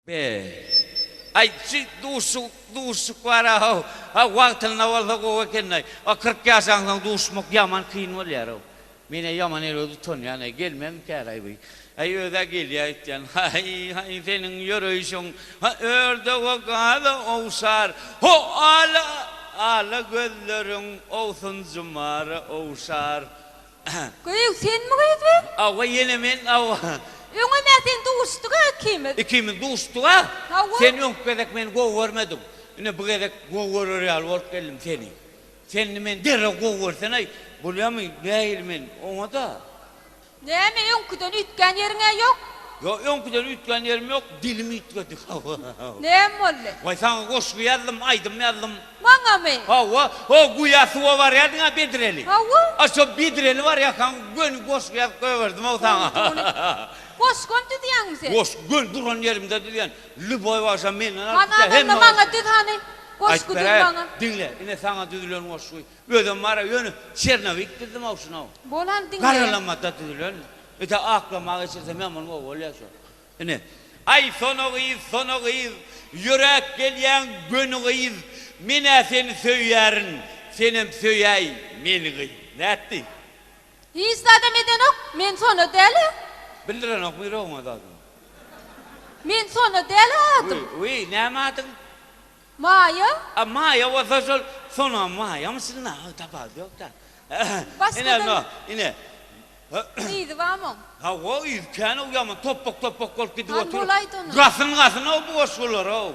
Be. Aý, şu duşuşyk, duşuşyk bar-a-how. Ha, wagtynda bolsa gowy eken-aý. A 40 ýaşaňsoň duşmak ýaman kyn bolýar-ow. Men-ä ýaman erbet utanýan-aý, gelmezmikä-raý bu? Aý, öz-ä gelýär öýtýän. Haý, haý, seniň ýöreýşiň, ha, ördege gaza ogşar. Ho, ala, ala gözleriň owsun jumara ogşar. Gyz, senmi gyz bu? Hawa, ýene men, hawa. Öňem-ä sen duşduk-a ikimiz. Ikimiz duşduk-a? Hawa. Sen öňki gezek meni gowy görmediň. Ine, bu gezek gowy görer ýaly bolup geldim seni. Sen indi meni derrew gowy görsen-aý, bolýamy, nähili men oňa-da. Näme, öňküden üýtgän ýeriň-ä ýok? Ýok, öňküden üýtgän ýerim ýok, dilim üýtgedi. Hawa. Näme boldy? Waý, saňa goşgy ýazdym, aýdym ýazdym. Maňamy? Hawa, ho, guýa suwa barýardyň-a bedreli. Hawa. A şo bedreli barýarkaň göni goşgy ýazyp goýberdim-ow saňa. Goşgam düzýäňmi sen? Goşgy göni duran ýerimde düzýän. Lýuboý wagşam menden alyp Hany gitýär. adamlar maňa düz hany. Goşgy Aýdyp düz beräý. maňa. Diňle, ine saňa düzülen goşgy. Özem bar-a, ýöne çernowik düzdüm-ow şuny-ow. Bol hany diňleýän. Garalamada düzülen. Öte aklama geçirsem ýaman gowy bolýar şo. Ine. Aý, sona gyz, sona gyz, ýöräp gelýäň göni gyz, men-ä seni söýýärin, senem söýäý meni gyz. Nätdi? Hiç zadam edenok, men sona däl-ä. Bildirenokmy ýüregiňe zadyny? Men sona däl-ä adym. Wiý, wiý, näme adyň? Maýa. A Maýa bolsa şol Sona Maýamy şunda tapawudy ýok-da. Ine, Başgadan. ine. Yzy barmy oň? Hawa, yzy kän-ow, ýaman topbak-topbak bolup gidip Hany otyr. bolaýdy onda. Gasyn-gasyn-ow bu goşgular-ow.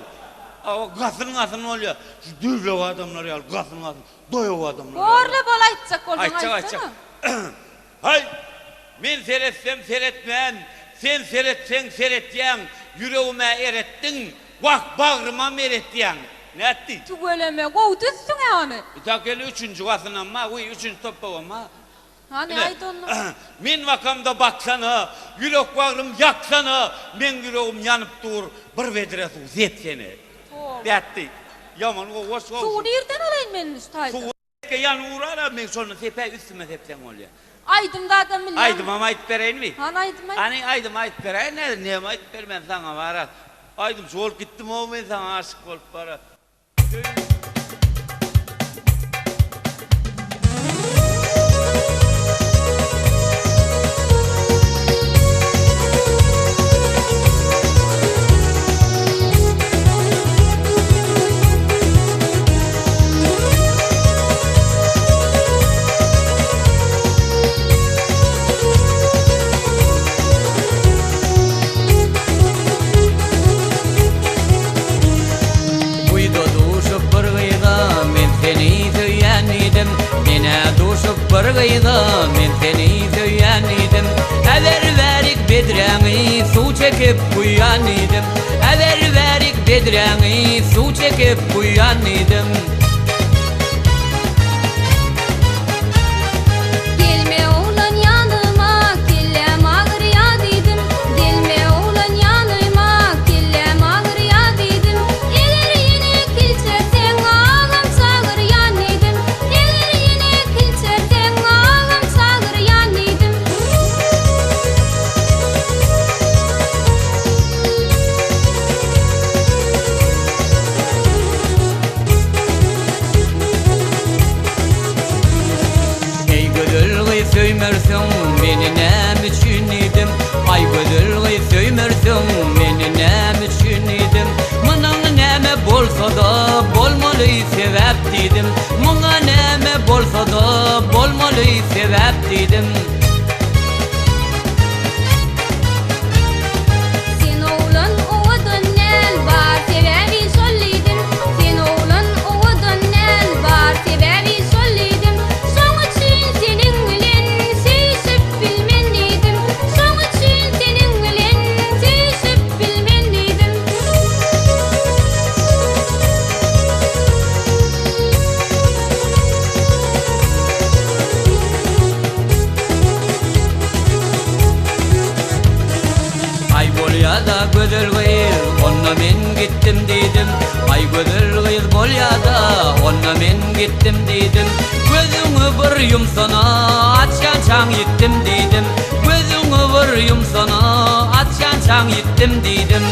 Hawa, gasyn-gasyn bolýar. Şu dürlek adamlar ýaly gasyn-gasyn, doýaw adamlar ýaly. Borla bol aýtjak bolsaň Aýtjak, aýtsana. aýtjak. Haý, men seretsem seretmän, sen seretseň seretýäň, ýüregim-ä eretdiň, wah, bagrymam eretýäň. Nätdi? Tüweleme, gowy düzdüň-ä ony. Itak ýene üçünji gasynam bar, wiý, üçünji topbagam bar. Hany Ine, aýt onda. Men bakamda baksana, ýürek-bagrym ýaksana, meň ýüregim ýanyp dur, bir bedre suw sepsene. Toba. Nätdi? Ýaman gowy goşgy. Suwy nirden alaýyn men indi şu taýda? Suwy ýanyp urar-a, men şonda sepäý, üstüme sepseň bolýar. Aýdym zadam bilýäňmi? Aýdymam aýdyp bereýinmi? Hany aýdym aýt. Hany aýdym aýdyp beräýin häzir, näme aýdyp bermen saňa bar-a. Aýdymçy bolup gitdim-ow men saňa aşyk bolup bar-a. Guýuda duşup bir gyza men seni söýýän diýdim Menä duşup bir gyza men seni söýýän diýdim Äber bärik bedräňi suw çekip guýýan diýdim Äber bärik bedräňi suw çekip guýýan diýdim. Gelme oglan ýanyma, kelläm agyrýa diýdim. Gelme oglan ýanyma, kelläm agyrýa diýdim. Eger ýene kilçerseň, agam çagyrýan diýdim. Eger ýene kilçerseň, agam çagyrýan diýdim. Eý gözel gyz söýmersiň meni näme üçin diýdim Aý gözel gyz söýmersiň meni näme üçin diýdim Munyň näme bolsada bolmaly sebäp diýdim Muňa näme bolsada bolmaly sebäp diýdim. Sen oglan owadan däl, bar sebäbi şol diýdim. Sen oglan owadan däl, bar sebäbi şol diýdim. Şoň üçin seniň bilen söýüşip bilmen diýdim. Şoň üçin seniň bilen söýüşip bilmen diýdim. Aý bolýada gözel gyz, onda men gitdim diýdim. Aý gözel gyz bolýada, onda men gitdim diýdim. Gözüňi bir ýumsana, açýançaň ýitdim diýdim. Gözüňi bir ýumsana, açýançaň ýitdim diýdim.